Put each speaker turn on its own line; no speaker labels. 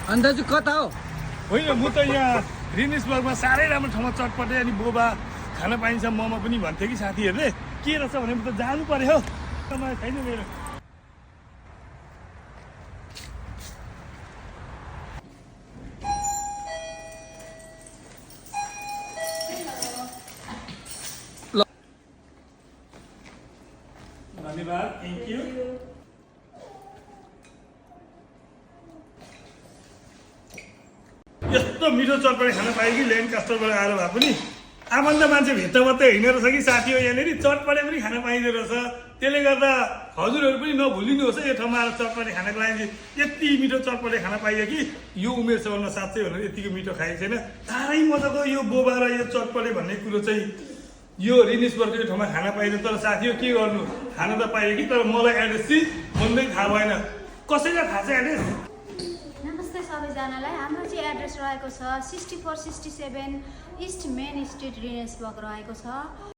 अनि दाजु कता हो?
होइन म त यहाँ रिनिसबर्गमा साह्रै राम्रो ठाउँमा चटपटे अनि बोबा खान पाइन्छ मोमो पनि भन्थ्यो कि साथीहरूले के रहेछ भने म त जानु पर्यो हौ छैन मेरो धन्यवाद थ्याङ्क यू यस्तो मिठो चटपटे खान पाएँ कि ल्यान्ड कास्टरबाट आएर भए पनि आफन्त मान्छे भेट्दा मात्रै होइन रहेछ कि साथी हो यहाँनिर चटपटे पनि खान पाइँदो रहेछ त्यसले गर्दा हजुरहरू पनि नभुलिनुहोस् है यो ठाउँमा आएर चटपटे खानको लागि यति मिठो चटपटे खान पाइयो कि यो उमेर सवलमा साँच्चै भनेर यतिको मिठो खाएको छैन साह्रै मजाको यो बोबा र यो चटपटे भन्ने कुरो चाहिँ यो रिनिसबर्गको यो ठाउँमा खान पाइन्छ तर साथी हो के गर्नु खान त पाइयो कि तर मलाई एड्रेस चाहिँ भन्दै थाहा भएन कसैलाई थाहा छ एड्रेस
नमस्ते सबैजनालाई हाम्रो चाहिँ एड्रेस रहेको छ 6467 इस्ट मेन स्ट्रिट रिनेसबर्ग रहेको छ